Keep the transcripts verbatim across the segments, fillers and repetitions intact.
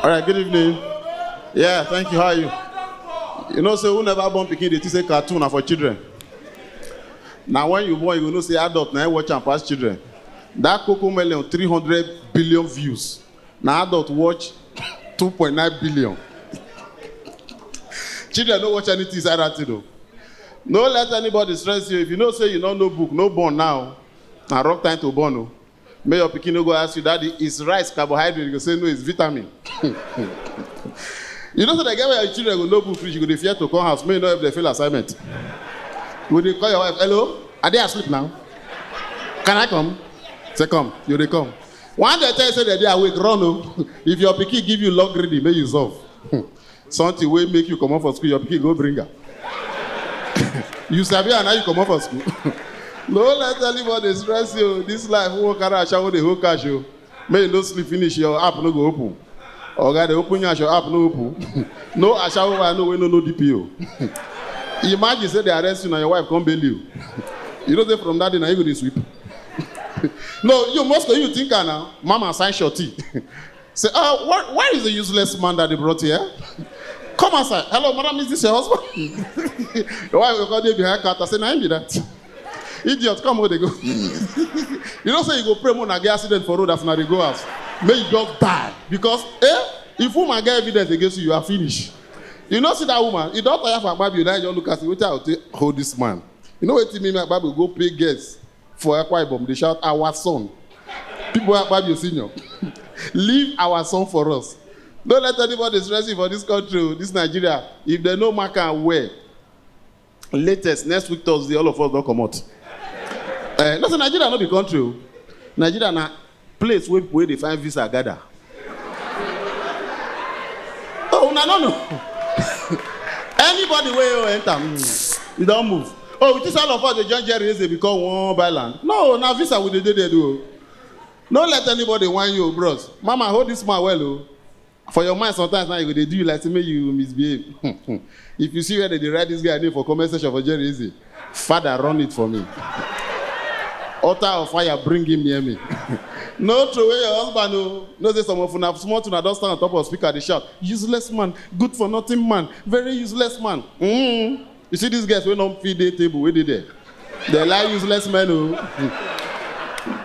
All right, good evening. Yeah, thank you. How are you? You know, so who never born pikin, they think say cartoon are for children. Now, when you born, you know say adult now watch and pass children. That Coco Melon, three hundred billion views. Now adult watch two point nine billion. Children don't watch anything inside that thing though. No let anybody stress you. If you know say you don't know book, no born now. Na wrong time to born o. May your pikin no go ask you, "Daddy, is rice carbohydrate?" You go say, "No, it's vitamin." You know, so they get where your children go no book reach, you go dey fear to come house, may you no help them fail assignment. You go dey call your wife, "Hello, are they asleep now? Can I come?" Say, "Come," you dey come. One day tell you say they dey awake, run o. If your pikin give you long reading, may you solve. Something wey make you comot for school, your pikin go bring am. You sabi and now you comot for school. No let anybody stress you. This life, who wan carry ashawo dey hold cash o. Make you no sleep finish, your app no go open. Oga dey open your app, no open. No ashawo wey I know wey no know D P O. Imagine say they arrest you and your wife come bail you. You know say from that day now you go dey sweep. No, you must go, you think am now. Mama sign shorty. Say, uh, what, where is the useless man that they brought here? Come outside. "Hello, madam, is this your husband?" Your wife will come dey behind counter, say, "Na him be that." "Idiot, come where they go." You know say you go pray more na get accident for road as na dey go house. May you just die. Because, eh, if woman get evidence against you, you are finished. You know, see that woman, you don't tire for Akpabio, now you just look and say, "Wetin I go take hold this man?" You know wetin make me Akpabio go pay guests for Akwa Ibom, they shout, "Our son." People, Akpabio Senior, leave our son for us. Don't let anybody stress you for this country o, this Nigeria. If they no mark am well, latest next week Thursday, all of us don comot. Eh, no say Nigeria no be country o. Nigeria na place wey people wey dey find visa gather. Oh, una no know. Anybody wey wan enter, mm, you don move. Oh, we think all of us dey join Jerry Eze because we wan buy land. No, na visa we dey dey there do o. No let anybody whine you o, bros. Mama, hold this man well o. For your mind, sometimes now you go dey do you like say make you misbehave. If you see where they dey write this guy name for comment section for Jerry Eze, "Father, run it for me." Altar of fire, bring him near me. No throw away your husband o. No say some of una small tuna don stand on top of speaker dey shout, "Useless man, good for nothing man, very useless man." Mm. You see these guys wey no fit dey table wey dey there. They like useless men o.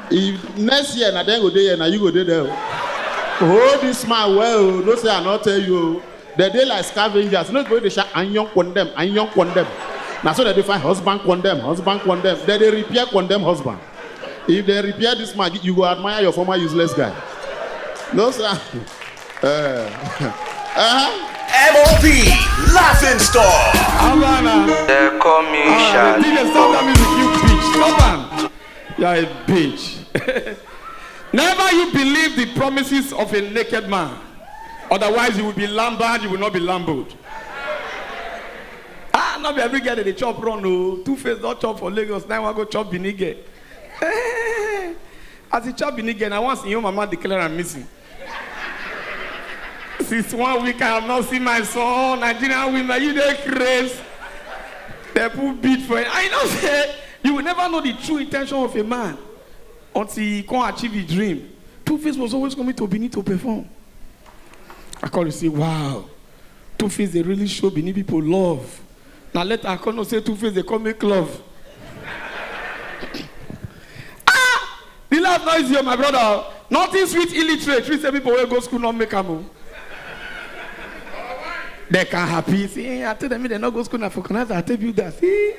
If next year na dem go dey here, na you go dey there o. Hold this man well o. No say I no tell you o. They dey like scavengers. You know the way they shout, "Anyon condemn, anyon condemn." Now so they dey find husband condemn, husband condemn. They dey repair condemn husband. If they repair this man, you go admire your former useless guy. No sir. Uh, uh-huh. M O P, Laughing Stock. Havana. They call me Ah, Shad. D J, stop that music, you bitch. Stop am. You are a bitch. Never you believe the promises of a naked man. Otherwise, you will be lumbered, you will not be lumbered. Ah, not be every girl that they chop run o. Two Face don chop for Lagos, now I go chop Benin girl. As he chop Benin girl, now once your mama declare am missing. Since one week I have not seen my son. Nigerian women, you dey craze. They put beat for it. I know say you will never know the true intention of a man until he can achieve his dream. Two Face was always coming to Benin to perform. I call you say, wow, Two Face they really show Benin people love. Now let I come know say Two Face they come make love. Ah! The life no easy o, my brother. Nothing sweet illiterate. We say people wey go school not make am o. They can happy. See, I tell them they no go school na for Canada. I tell you that. See,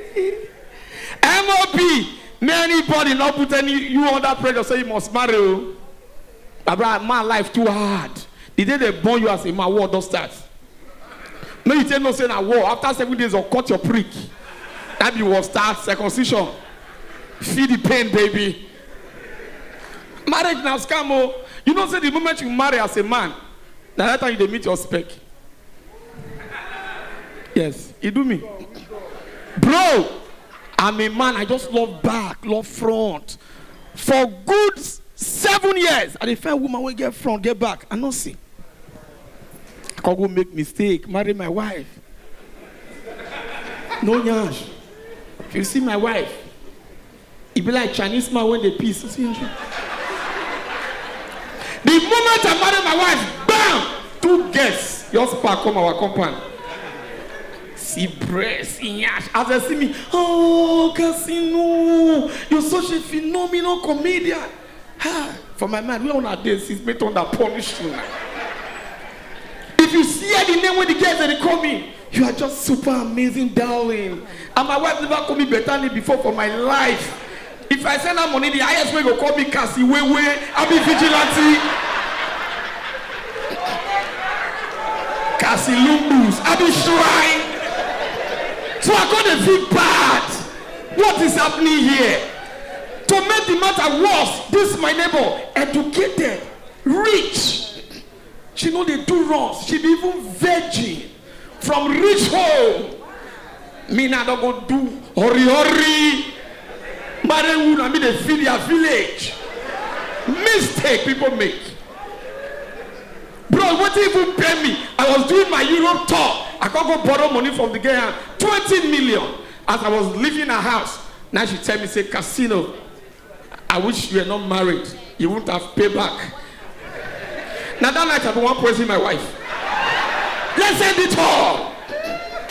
M O P. May anybody not put any you under pressure say you must marry o. My brother, man life too hard. The day they born you as a man, war don start. No, you tell no say na war. After seven days, or cut your prick. That be war start circumcision. Feel the pain, baby. Marriage na scam o. You know say the moment you marry as a man, na that time you dey meet your spec. Yes, e do me. Bro, I'm a man, I just love back, love front. For good seven years, I dey find woman wey get front, get back. I no see. I come go make mistake, marry my wife. No nyash. If you see my wife, e be like Chinese man wey dey piss. See, the moment I marry my wife, bam! Two Guess, just pack come our compound. See breast, see yash. As I see me, oh, Casino, you're such a phenomenal comedian. Ha, for my mind, we on our day since me thunder punish you now. If you see the name when the girls that they call me, you are just super amazing, darling. And my wife never called me better name before for my life. If I send her money, the highest way go call me Cassie Wewe, I be vigilante. Cassie Lumbus, I be shrine. So I got a big bad. What is happening here? To make the matter worse, this my neighbor, educated, rich. She know they do runs. She be even virgin from rich home. Me now don't go do hurry hurry. Marry who na me they feel their village. Mistake people make. Bro, what even pay me? I was doing my Europe tour. I can't go borrow money from the girl. Twenty million. As I was leaving her house, now she tell me say, Casino, I wish you were not married. You won't have payback. Now that night I be one poison my wife. Let's end it all.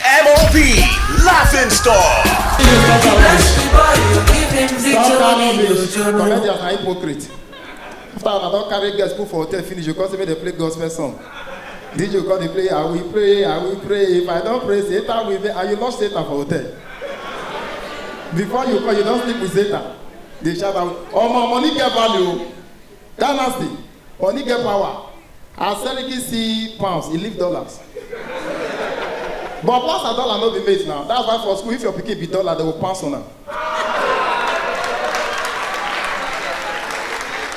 M O P Laughing Stock. Comedians are hypocrite. After I don't carry girls put for hotel finish, you come say make they play gospel song. D J come dey play, I will pray, I will pray. If I don't pray, Satan will be, and you lost Satan for hotel. Before you call, you don't sleep with Satan. They shout out, oh my money get value. Dynasty, money get power. As Seriki see pounds, he leave dollars. But pounds and dollar no be mate now. That's why for school, if your pikin be dollar, they will pounds on am.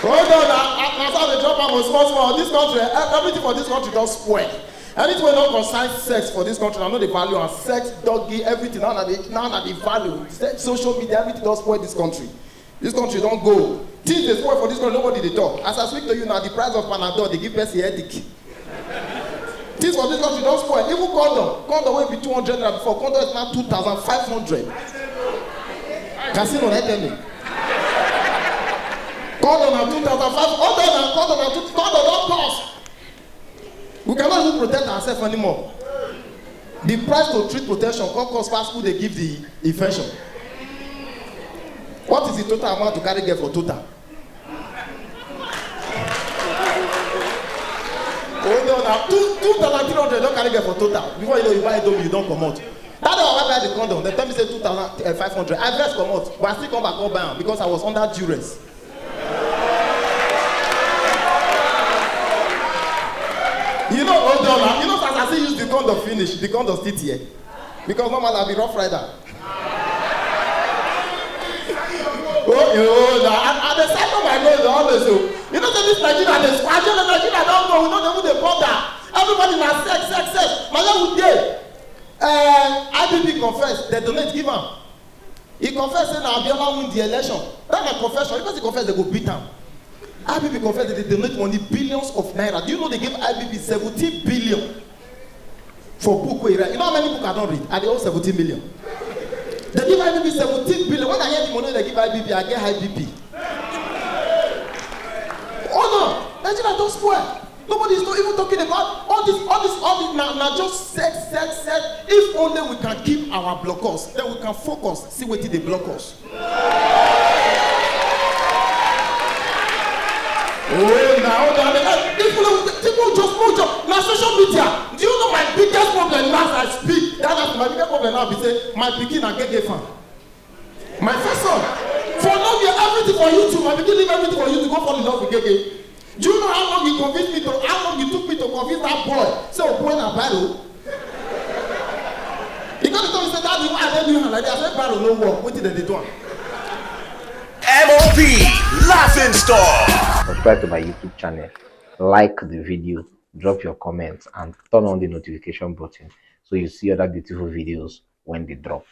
Hold on, na na so they drop am small small. This country, eh, everything for this country don spoil. Anything wey no concern sex for this country, na no dey value am. Sex, doggy, everything, na na dey na na dey value. Sex, social media, everything don spoil this country. This country don go. Things dey spoil for this country, nobody dey talk. As I speak to you now, the price of Panadol dey give person headache. Things for this country don spoil. Even condom, condom wey be two hundred naira before, condom is now two thousand five hundred. Casino na tell me. Condom na two thousand five hundred, condom na condom na two, condom don cost. We cannot even protect ourselves anymore. The price to treat protection come cost pass who dey give the infection. What is the total amount to carry girl for total? Hold on now, two two thousand three hundred don carry girl for total. Before you know, you buy indomie, you don comot. That day I buy the condom, dem tell me say two thousand five hundred. I vex comot, but I still come back come buy am because I was under duress. You know, hold on now. You know, as I see use the condom finish, the condom still tear. Because normally I be rough rider. Oh, you know, I, I dey cycle my nose always. So. You know, say this Nigeria, this Nigeria, Nigeria don't go. We know they dey bother. Everybody na sex, sex, sex. My level dey. Uh, I B B confess, they donate give am. He confess say na Abiola win the election. That na confession. If person confess, they go beat am. I B B confess that they donate money billions of naira. Do you know they give I B B seventeen billion for book wey he write? You know how many book I don read? I dey owe seventeen million. They give I B B seventeen billion. When I hear the money they give I B B, I get high B P. Oh no, Nigeria don spoil. Nobody is not even talking about all this, all this, all this. Now, now just sex, sex, sex. If only we can keep our blockers, then we can focus. See wetin dey block us. Oh, now that people, people just move up. Now social media. Do you know my biggest problem now as I speak? That is my biggest problem now. Be say my pikin na gay fan. My first son, for now, we everything for YouTube. My pikin leave everything for YouTube. Go fall in love with gay. Do you know how long you convinced me to? How long you took me to convince that boy? Say, oh boy, na bad. He got to tell me say that the way I dey do him like that. I said, bad no work. What did they do? M O P Laughing Stock. Subscribe to my YouTube channel, like the video, drop your comments, and turn on the notification button so you see other beautiful videos when they drop.